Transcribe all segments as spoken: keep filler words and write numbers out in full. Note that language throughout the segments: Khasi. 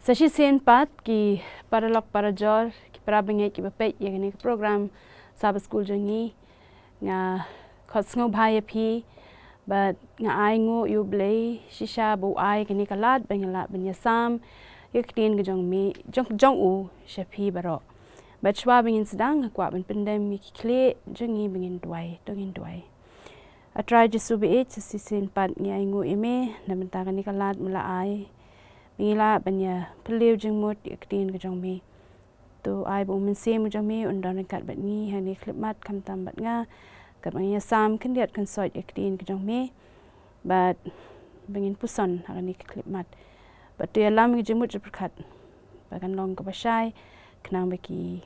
Sa shisien pat ki paralok parajor, ki parabangeit kiba peit ïa kane ka program Sabbath School jong ngi, nga khot sngewbha ïa phi, bad nga ai nguh ïa U Blei shisha ba u ai kane ka lad ba ngin lah ban ïasam ïa ka ktien ka jong me, jong, jong u sha phi baroh. Bad shuwa ba ngin sdang, nga kwah ban pyndem ïa ki khlieh jong ngi ba ngin duwai, to ngin duwai. A Trai Jisu ba ïeit, sa shisien pat ngi ai nguh ïa me na bynta kane ka lad me la ai ba ngi lah ban ïa phylliew jingmut ïa ka ktien ka jong me. To ai ba U Mynsiem ka jong me un don ryngkat bad ngi ha kane ka khyllipmat, khamtam bad nga, katba ngi ïasam khyndiat khynsoit ïa ka ktien ka jong me, bad ba ngin puson ha kane ka khyllipmat. Bad to ïalam ïa ka jingmut jingpyrkhat ba kan long kaba shai, khnang ba ki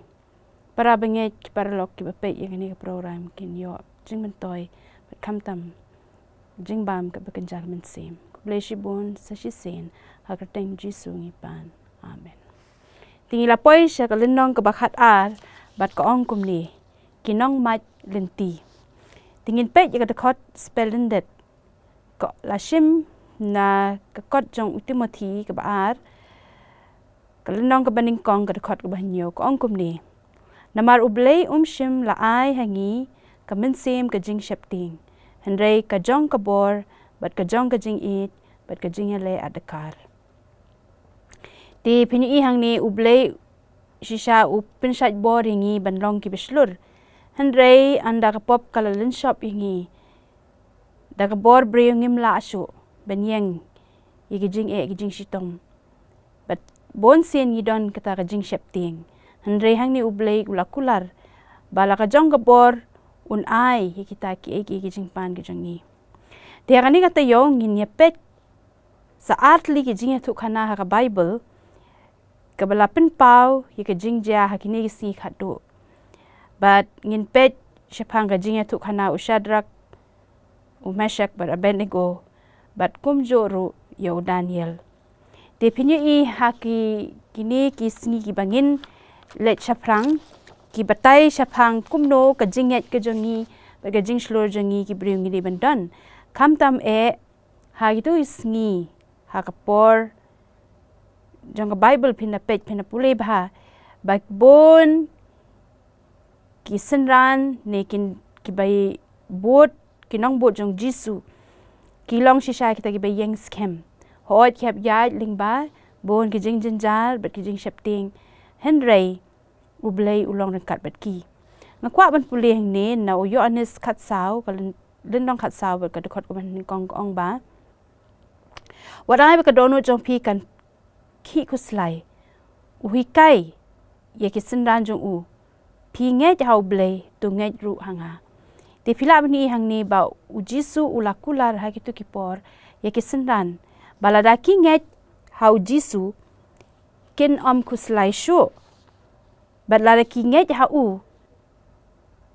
parabangeit, ki paralok kiba peit ïa kane ka program kin ïoh jingmyntoi bad khamtam jingbam kaba kynja ka mynsiem. Khublei shibun, sa shisien, ha ka kyrteng Jisu ngi pan. Amen. Te ngi la poi sha ka lynnong kaba khatar, bad ka ong kumne: Ki nongmait lynti. Te ngin peit ïa ka dkhot spelled ka la shim na ka kot jong u Timothi kaba ar, ka lynnong kaba nyngkong, ka dkhot kaba hynñiew, ka ong kumne: Namar U Blei um shym la ai ha ngi ka mynsiem ka jingsheptieng, hynrei ka jong ka bor, bad ka jong ka jingïeit, bad ka jingïaleh adkar. Te phin ïohi hangne U Blei shisha u pynshait bor ïa ngi ban long kiba shlur. Hynrei ynda ka pop ka la lynshop ïa ngi, da ka bor briew ngim lah shuh ban ïeng ïa ki jingeh ki jingshitom. Bad bun sien ngi don kata ka jingsheptieng. Hynrei hangne U Blei u la kular ba la ka jong ka bor un ai ïa kita kiei kiei ki jingpan ki jong ngi. Te ha kane ka taïew ngin ïa peit sa ar tylli ki jingïathuhkhana ha ka Baibl kaba la pynpaw ïa ka jingjia ha kine ki sngi khatduh. Bad ngin peit shaphang ka jingïathuhkhana u Shadrak, u Meshak bad Abednego, bad kumjuh ruh ïa u Daniel. Te phin ïohi ha ki, kine ki sngi kiba ngin leit shaphrang, ki batai shaphang kumno ka jingngeit ka jong ngi bad ka jingshlur jong ngi ki briew ngi dei ban don. Khamtam eh ha kito ki sngi, ha ka por jong ka Baibl phin da peit, phin da pule bha, ba bun ki synran ne kin, kiba bud, ki nongbud jong Jisu ki long shisha kita kiba ïeng skhem. Hooid ki hap ïaid lyngba bun ki jingjynjar bad ki jingsheptieng, hynrei U Blei u long ryngkat bad ki. Nga kwah ban pule hangne na u Ïoannis khatsaw, ka lyn-, lynnong khatsaw bad ka dkhot kaba nyngkong, ka ong ba: Wat ai ba ka dohnud jong phi kan khih khuslai. U hikai ïa ki synran jong u: Phi ngeit ha U Blei, to ngeit ruh ha nga. Te phi lah ban ïohi hangne ba U Jisu u la kular ha kito ki por ïa ki synran ba lada ki ngeit ha U Jisu, kin ym khuslai shuh. Bad lada ki ngeit ha u,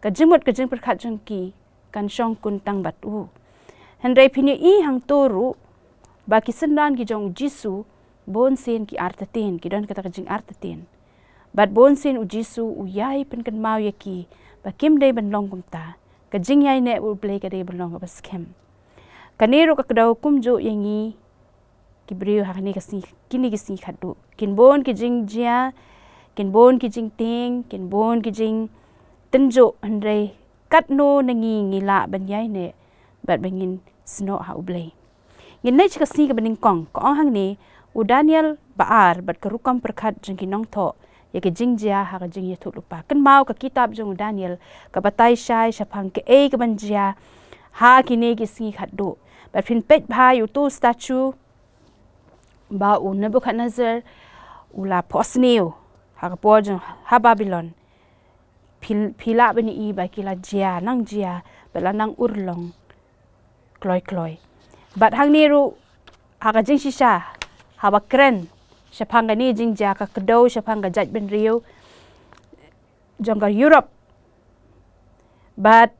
ka jingmut ka jingpyrkhat jong ki kan shongkun tang bad u. Hynrei phin ïohi hangto ruh ba ki synran ki jong U Jisu bun sien ki artatien, ki don kata ka jingartatien. Bad bun sien U Jisu u ïai pynkynmaw ïa ki ba kim dei ban long kumta. Ka jingïaineh U Blei ka dei ban long kaba skhem. Kane ruh ka kdew kumjuh ïa ngi ki briew ha kine ki sngi, kine ki sngi khatduh. Kin bun ki jingjia, kin bun ki jingtieng, kin bun ki jingtynjuh, hynrei katno na ngi ngi lah ban ïaineh bad ba ngin snoh ha U Blei. Ngin leit sha ka sngi kaba nyngkong, ka ong hangne: U Daniel ba ar bad ka rukom pyrkhat jong ki nongthoh ïa ka jingjia ha ka jingïathuhlypa. Kynmaw ka kitab jong u Daniel ka batai shai shaphang kaei kaban jia ha kine ki sngi khatduh. Bad phin peit bha ïa uto u statue ba u Nebuchadnezzar u la phohsniew ha ka por jong ha Babilon. Phi, phi lah ban ïohi ba ki la jia, nang jia, bad la nang urlong kloi kloi. Bad hangne ruh ha ka jingshisha, haba kren shaphang kane jingjia, ka kdew shaphang ka jaitbynriew jong ka Europe. Bad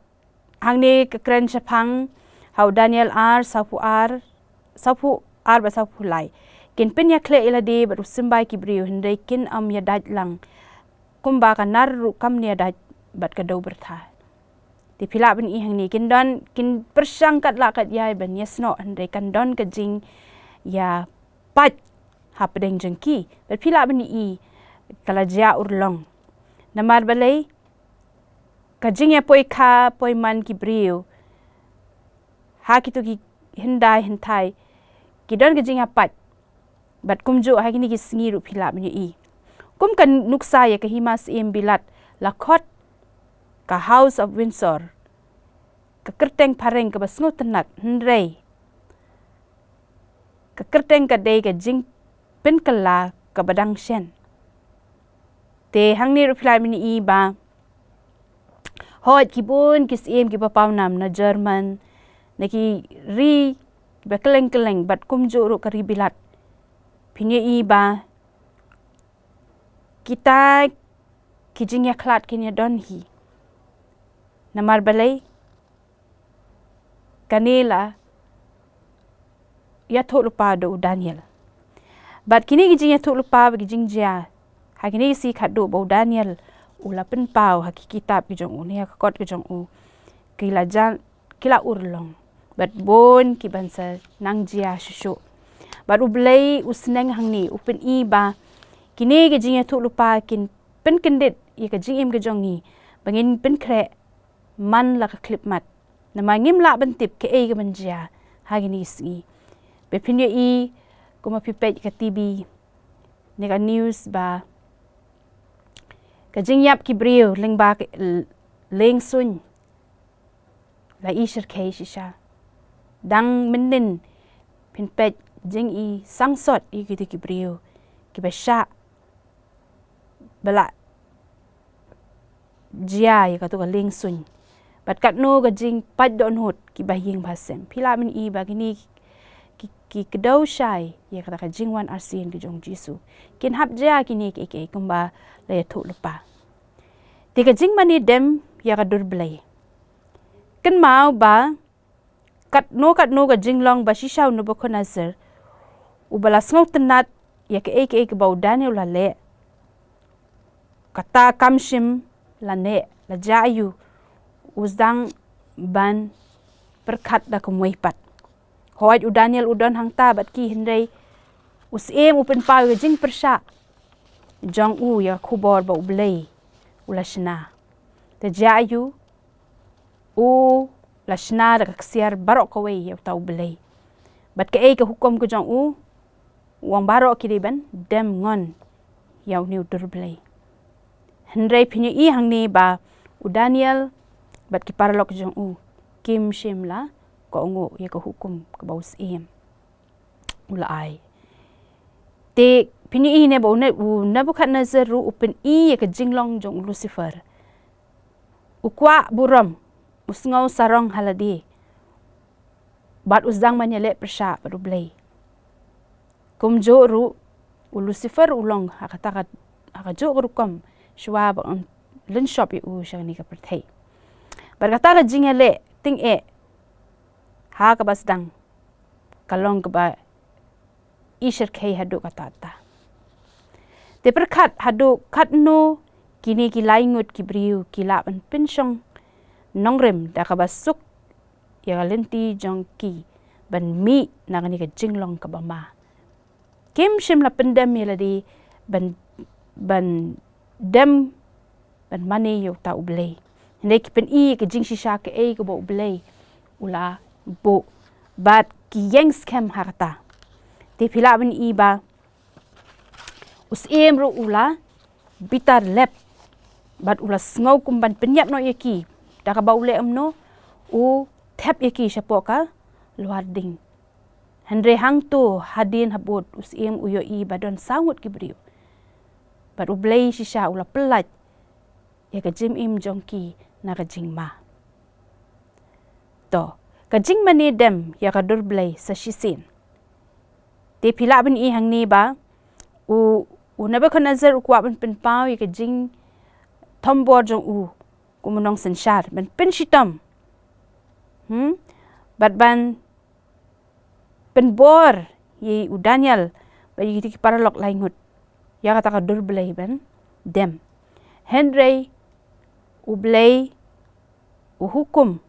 hangne ka kren shaphang ha u Daniel ar, sawphew ar, sawphew ar bad sawphew lai. Kin pynïakhleh ïa lade bad u symbai ki briew, hynrei kin ym ïadait lang, kumba ka nar ruh kam ïadait bad ka dew byrtha. Te phi lah ban ïohi hangne, kin don, kin pyrshang katba lah kat ïa ban ïasnoh, hynrei kan don ka jingïapait hapdeng jong ki. Bad phi lah ban ïohi ka la jia urlong. Namar balei, ka jingïapoi kha poi man ki briew ha kito ki hyndai hynthai ki don ka jingïapait. Bad kumjuh ha kine ki sngi ruh phi lah ban ïohi. Kum ka nuksa ïa ka hima Syiem Bilat, la khot ka House of Windsor ka kyrteng phareng kaba sngewtynnat, hynrei ka kyrteng ka dei ka jingpynkylla kaba dang shen. Te hangne ruh phi lah ban ïohi ba hooid ki bun ki syiem kiba pawnam na German, na ki ri kiba kylleng kylleng, bad kumjuh ruh ka ri Bilat, phin ïohi ba kita ki jingïakhlad kin ïadon hi. Namar balei, kane la ïathuhlypa da u Daniel. Bad kine ki jingïathuhlypa bad ki jingjia ha kine ki sngi khatduh ba u Daniel u la pynpaw ha ki kitab ki jong u, ne ha ka kot ki jong u, ki la jan, ki la urlong. Bad bun kiban sa nang jia shuh shuh. Bad U Blei u sneng hangne, u pyni ba kine ki jingïathuhlypa kin pynkyndit ïa ka jingim ka jong ngi ba ngin pynkhreh man la ka khyllipmat. Namar ngim lah ban tip kaei kaban jia ha kine ki sngi. Ba phin ïohi, kumba phi peit ka T V ne ka news ba ka jingïap ki briew lyngba ka l-, lieng suiñ la i shyrkhei shisha. Dang mynnin phin peit jingisangsot ïa kito ki briew kiba shah ba la jia ïa kato ka lieng suiñ. Bad katno ka jingpait dohnud ki bahaïing bahasem. Phi lah ban ïohi ba kine ki, ki kdew shai ïa kata ka jingwan arsien ka jong u Jisu. Kin hap jia kine kiei kiei kumba la ïathuhlypa. Te ka jingmane dem ïa ka dur Blei. Kynmaw ba katno katno ka jinglong ba shisha u Nebukhadnezzar uba la sngewtynnat ïa kaei kaei kaba u Daniel u la leh, kata kam shym la neh, la jia aiu, u sdang ban pyrkhat da kumwei pat. Hooid u Daniel u don hangta bad ki, hynrei u syiem u pynpaw ïa ka jingpyrshah jong u ïa ka khubor ba U Blei u la shna. Te jia aiu, u la shna da ka ksiar baroh kawei ïa uta U Blei. Bad kaei ka hukum ka jong u, u ong baroh ki dei ban dem ngon ïa une u dur Blei. Hynrei phin ïohi hangne ba u Daniel bad ki paralok jong u kim shym la kohnguh ïa ka hukum kaba u syiem u la ai. Te phin ïohi ne ba u Ne-, u Nebukhadnezzar ruh u pyni ïa ka jinglong jong u Lucifer. U kwah burom, u sngew sarong ha lade, bad u sdang ban ïaleh pyrshah bad U Blei. Kumjuh ruh u Lucifer u long ha kata ka, ha kajuh ka rukom shuwa ba un lynshop ïa u sha kane ka pyrthei. Bad kata ka jingïaleh tyngeh ha kaba sdang ka long kaba i shyrkhei haduh katta katta. Te pyrkhat haduh katno kine ki lai ngut ki briew ki lah ban pynshong nongrim da kaba suk ïa ka lynti jong ki ban mih na kane ka jinglong kaba ma. Kim shym la pyndem ïa lade ban, ban dem ban mane ïa uta U Blei. Hynrei ki pyni ïa ka jingshisha kaei kaba U Blei u la buh bad ki ïeng skhem ha kata. Te phi lah ban i ba u syiem ruh u la bitar lep bad u la sngew kum ban pynïap noh ïa ki. Da kaba u leh kumno, u thep ïa ki shapoh ka luar ding. Hynrei hangto hadien habud u syiem u ïohi ba don saw ngut ki briew. Bad U Blei shisha u la pyllait ïa ka jingim jong ki na ka jingma. To, ka jingmane dem ïa ka dur Blei sa shisien. Te phi lah ban i hangne ba u, u Nebukhadnezzar u kwah ban pynpaw ïa ka jingthombor jong u kum u nongsynshar, ban pynshitom. Hmm? Bad ban pynbor ïa u Daniel bad ïa ki paralok lai ngut ïa kata ka dur Blei ban dem. Hynrei U Blei u hukum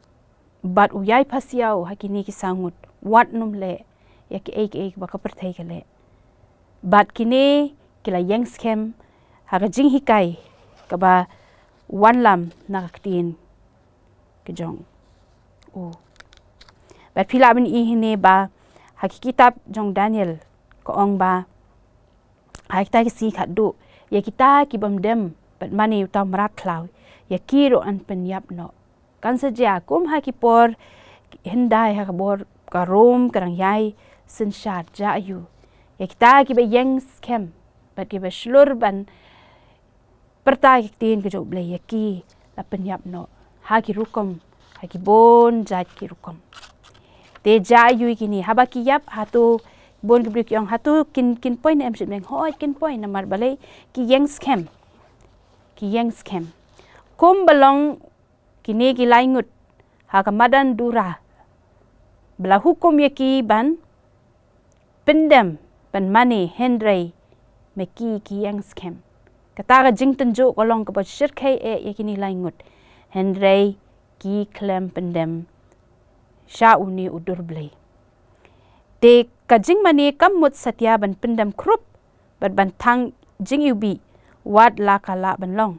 bad u ïai pasiaw ha kine ki saw ngut, wat nym leh ïa kiei kiei ba ka pyrthei ka leh. Bad kine ki la ïeng skhem ha ka jinghikai kaba wanlam na ka ktien ka jong u. Bad phi lah ban i hangne ba ha ki kitab jong Daniel ka ong ba ha kita ki sngi khatduh, ïa kita ki bym dem bad mane uta u mrad khlaw, ïa ki ruh yn pynïap noh. Kan sa jia kum ha ki por hyndai ha ka bor ka Rom ka dang ïai synshar. Jia aiu ïa kita kiba ïeng skhem bad kiba shlur ban pyrta ïa ka ktien ka jong U Blei, ïa ki la pynïap noh ha ki rukom, ha ki bun jait ki rukom. Te jia aiu ïa kine, haba ki ïap, hato, bun ki briew ki ong, hato kin, kin poi ne em shitmeng? Hooid kin poi, namar balei? Ki ïeng skhem. Ki ïeng skhem. Kumba long kine ki lai ngut ha ka madan Dura, ba la hukum ïa ki ban pyndem, ban mane, hynrei ma ki ki ïeng skhem. Kata ka jingtynjuh ka long kaba shyrkhei eh ïa kine lai ngut, hynrei ki khlem pyndem sha une u dur Blei. Te ka jingmane kam mut satia ban pyndem khrup bad ban thang jingiwbih, wat la ka lah ban long.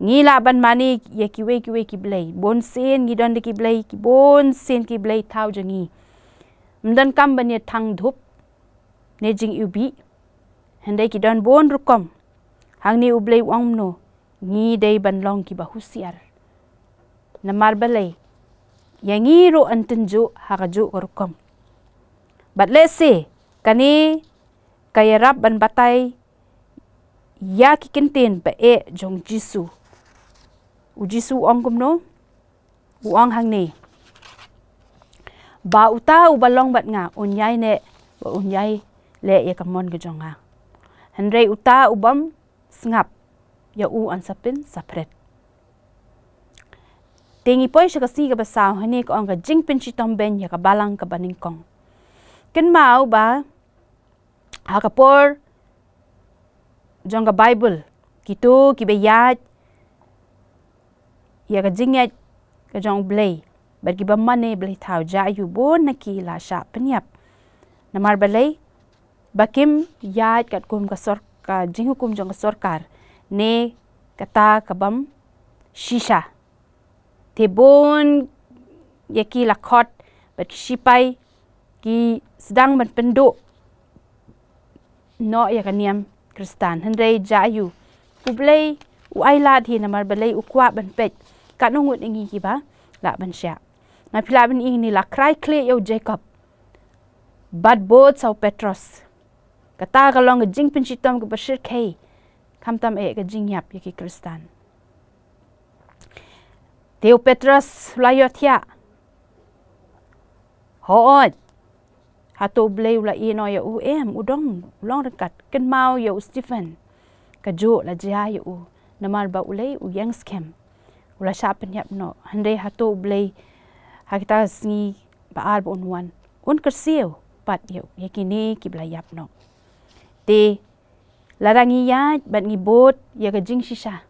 Ngi lah ban mane ïa kiwei kiwei ki blei. Bun sien ngi don da ki blei, ki bun sien ki blei thaw jong ngi. Ym donkam ban ïa thang dhup ne jingiwbih. Hynrei ki don bun rukom. Hangne U Blei u ong kumno? Ngi dei ban long kiba husiar. Namar balei? Ïa ngi ruh yn tynjuh ha kajuh ka rukom. Bad lehse kane ka ïarap ban batai ïa ki kyntien ba eh jong Jisu. U Jisu u ong kumno? U ong hangne, ba uta uba long bad nga un ïai neh, ba un ïai leh ïa ka mon ka jong nga. Hynrei uta u bym sngap, ïa u yn sa pynsaphriang. Te ngi poi sha ka sngi kaba saw, hangne ka ong ka jingpynshitom beiñ ïa ka balang kaba nyngkong. Kynmaw ba ha ka por jong ka Baibl, kito kiba ïaid ïa ka jingngeit ka jong U Blei bad kiba mane blei thaw, jia aiu? Bun na ki la shah pynïap. Namar balei? Ba kim ïaid katkum ka sor-, ka jinghukum jong ka sorkar ne kata ka bym shisha. Te bun ïa ki la khot bad ki shipai ki sdang ban pynduh noh ïa ka niam Khristan. Hynrei jia aiu? U Blei u ailad hi, namar balei? U kwah ban peit katno ngut na ngi kiba lah ban shah. Nga phi lah ban i hangne, la krai khlieh ïa u Jakob bad bud sa u Petros. Kata ka long ka jingpynshitom kaba shyrkhei, khamtam eh ka jingïap ïa ki Khristan. Te u Petros u la ïohthiah. Hooid. Hato U Blei u la ïehnoh ïa u? Em, u dang long ryngkat. Kynmaw ïa u Stephen. Kajuh la jia ïa u. Namar ba u leh, u ïeng skhem. U la shah pynïap noh. Hynrei hato U Blei ha kita sngi ba ar ba un wan, un kyrsiew pat ïa, ïa kine kiba la ïap noh? Te lada ngi ïaid bad ngi bud ïa ka jingshisha,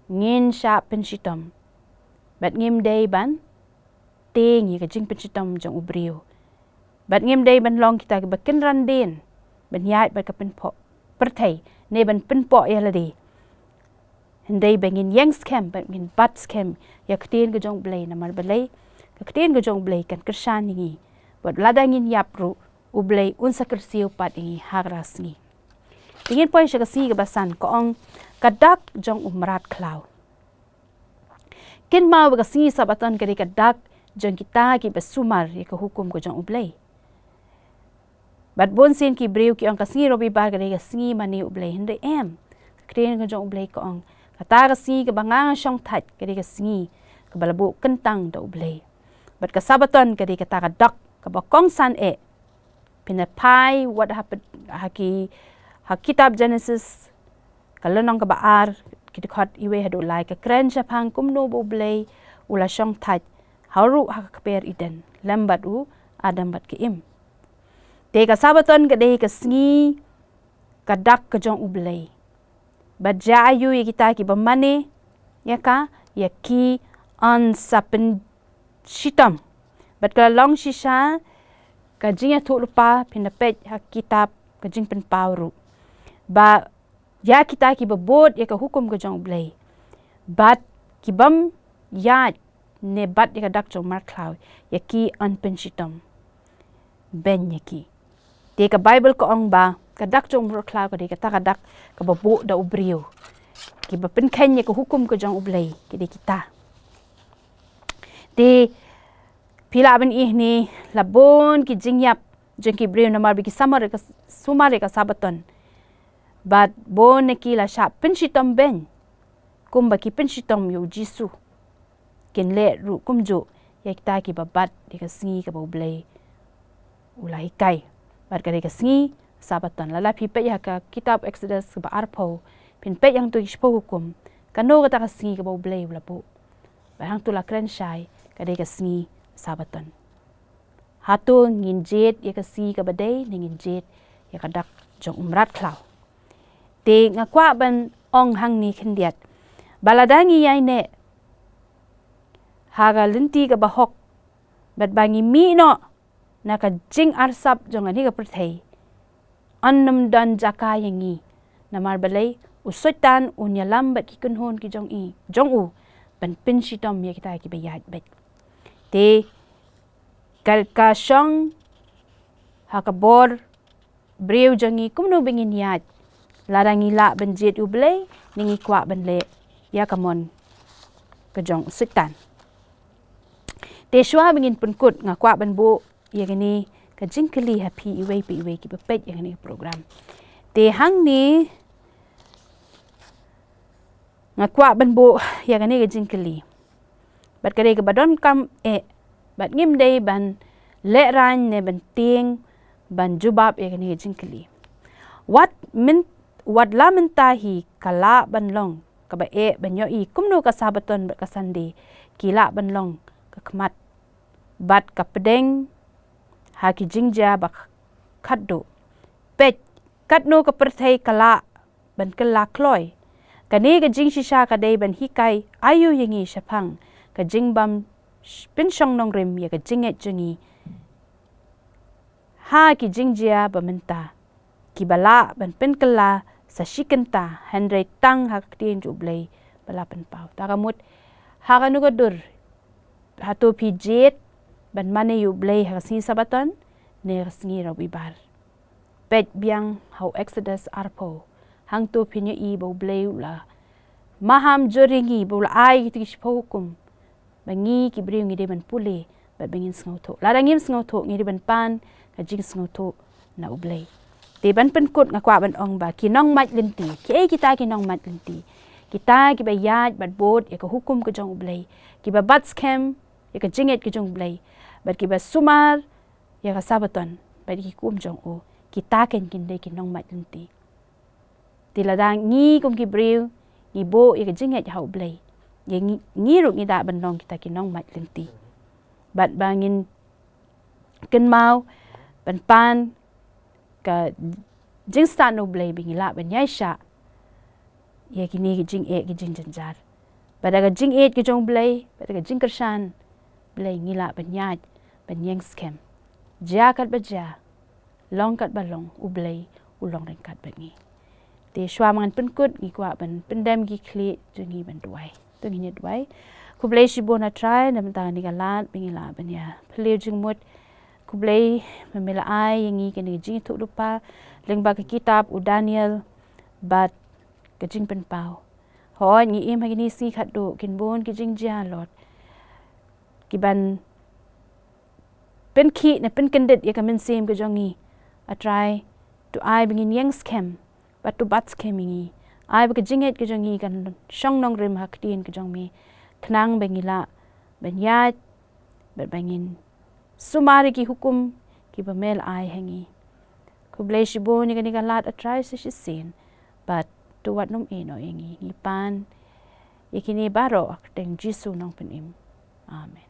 ngin shah pynshitom. Bad ngim dei ban tieng ïa ka jingpynshitom jong u briew. Bad ngim dei ban long kita kiba kynran dien ban ïaid bad ka pynpoh pyrthei ne ban pynpoh ïa lade. Hynrei ba ngin ïeng skhem bad ngin bat skhem ïa ka ktien ka jong U Blei, namar balei? Ka ktien ka jong U Blei kan kyrshan ïa ngi. Bad lada ngin ïap ruh, U Blei un sa kyrsiew pat ïa ngi ha kata ka sngi. Te ngin poi sha ka sngi kaba san, ka ong ka dak jong u mrad khlaw. Kynmaw ba ka sngi Sabbaton ka dei ka dak jong kita kiba sumar ïa ka hukum ka jong U Blei. Bad bun sien ki briew ki ong ka sngi Robibar ka dei ka sngi mane U Blei, hynrei em. Ka ktien ka jong U Blei ka ong kata ka sngi kaba nga nga shong thait ka dei ka sngi kaba la buh kyntang da U Blei. Bad ka Sabbaton ka dei kata ka dak kaba kongsan eh. Phin ïa phai wat ha ped-, ha ki, ha kitab Genesis, ka lynnong kaba ar, ki dkhot iwei haduh lai, ka kren shaphang kumno ba U Blei u la shong thait ha ruh ha ka kper Eden lem bad u Adam bad ka Im. Te ka Sabbaton ka dei ka sngi ka dak ka jong U Blei. Bad jia aiu ïa kita kiba mane ïa ka? Ïa ki yn sa pynshitom. Bad ka la long shisha ka jingïathuhlypa, phin ïa peit ha kitab ka jingpynpaw ruh ba ïa kita kiba bud ïa ka hukum ka jong U Blei bad ki bym ïaid ne bat ïa ka dak jong u mrad khlaw, ïa ki yn pynshitom beiñ ïa ki. Te ka Baibl ka ong ba ka dak jong u mrad khlaw ka dei kata ka dak kaba buh da u briew. Kiba pynkheiñ ïa ka hukum ka jong U Blei ki dei kita. Te phi lah ban ïohi la bun ki jingïap jong ki briew namar ba ki samar ïa ka, sumar ïa ka Sabaton. Bad bun na ki la shah pynshitom beiñ kumba ki pynshitom ïa U Jisu. Kin leh ruh kumjuh ïa kita kiba bat ïa ka sngi kaba U Blei u la hikai. Bad ka dei ka sngi Sabaton. Lada phi peit ïa ka kitab Exodus kaba arphew, phin peit ïa hangto ki shiphew hukum, kano kata ka sngi kaba U Blei u la buh. Bad hangto la kren shai ka dei ka sngi Sabaton. Hato ngin jied ïa ka sngi kaba dei ne ngin jied ïa ka dak jong u mrad khlaw? Te nga kwah ban ong hangne khyndiat ba lada ngi ïaineh ha ka lynti kaba hok bad ba ngi mih noh na ka jingarsap jong kane ka pyrthei, yn ym don jaka ïa ngi. Namar balei? U Soitan un ïalam bad ki kynhun ki jong i, jong u, ban pynshitom ïa kita kiba ïaid beit. Te ka, ka shong ha ka bor briew jong ngi kumno ba ngin ïaid, lada ngi lah ban jied U Blei ne ngi kwah ban leh ïa ka mon ka jong u Soitan. Te shuwa ba ngin pynkut, nga kwah ban buh ïa kane ka jingkylli ha phi iwei pa iwei kiba peit ïa kane ka program. Te hangne nga kwah ban buh ïa kane ka jingkylli. Bad ka dei kaba donkam eh, bad ngim dei ban lehraiñ ne ban tieng ban jubab ïa kane ka jingkylli. Wat myn-, wat la mynta hi ka lah ban long kaba eh ban ïohi kumno ka Sabaton bad ka Sunday ki lah ban long ka khmat bad ka pdeng ha ki jingjia ba khatduh. Peit, katno ka pyrthei ka lah ban kylla kloi. Kane ka jingshisha ka dei ban hikai aïu ïa ngi shaphang ka jingbym sh-, pynshong nongrim ïa ka jingngeit jong ngi ha ki jingjia ba mynta kiba lah ban pynkylla sa shi kynta, hynrei tang ha ka ktien jong U Blei ba la pynpaw. Ta ka mut, ha kano ka dur, hato phi jied ban mane ïa U Blei ha ka sngi Sabaton ne ka sngi Rabibar? Peit biang ha u Exodus arphew, hangto phin ïohi ba U Blei u la maham jur ïa ngi, ba u la ai kita ki shiphew hukum ba ngi ki briew ngi dei ban pule bad ba ngin sngewthuh. Lada ngim sngewthuh, ngi dei ban pan ka jingsngewthuh na U Blei. Te ban pynkut, nga kwah ban ong ba ki nongmait lynti, kiei kita ki nongmait lynti? Kita kiba ïaid bad bud ïa ka hukum ka jong U Blei, kiba bat skhem ïa ka jingngeit ka jong U Blei bad kiba sumar ïa ka Sabaton bad ïa ki hukum jong u. Kita keiñ kin dei ki nongmait lynti. Te lada ngi kum ki briew ngi buh ïa ka jingngeit ha U Blei, ïa ngi, ngi ruh ngi lah ban long kita ki nongmait lynti. Bad ba ngin kynmaw ban pan ka jingstad na U Blei ba ngi lah ban ïaishah ïa kine ki jingeh ki jingjynjar. Bad da ka jingïeit ka jong U Blei, bad da ka jingkyrshan U Blei ngi lah ban ïaid ban ïeng skhem. Jia katba jia, long katba long, U Blei u long ryngkat bad ngi. Te shuwa ma ngan pynkut, ngi kwah ban pyndem ki khlieh jong ngi ban duwai. To ngin ïa duwai. Khublei shibun A Trai na ka bynta kane ka lad ba ngi lah ban ïa phylliew jingmut. Khublei ba me la ai ïa ngi kane ka jingïathuhlypa lyngba ka kitab u Daniel bad ka jingpynpaw. Hooid, ngi im ha kine ki sngi khatduh, kin bun ki jingjia, Lord, kiban pynkhih ne pynkyndit ïa ka mynsiem ka jong ngi. A Trai, to ai ba ngin ïeng skhem bad to bat skhem ïa ngi. Ai ba ka jingngeit ka jong ngi kan shong nongrim ha ka ktien ka jong me, khnang ba ngi lah ban ïaid bad ba ngin sumar ïa ki hukum kiba me la ai ha ngi. Khublei shibun ïa kane ka lad, A Trai, sa shisien, bad to wat nym ïehnoh ïa ngi. Ngi pan ïa kine baroh ha ka kyrteng Jisu Nongpynim. Amen.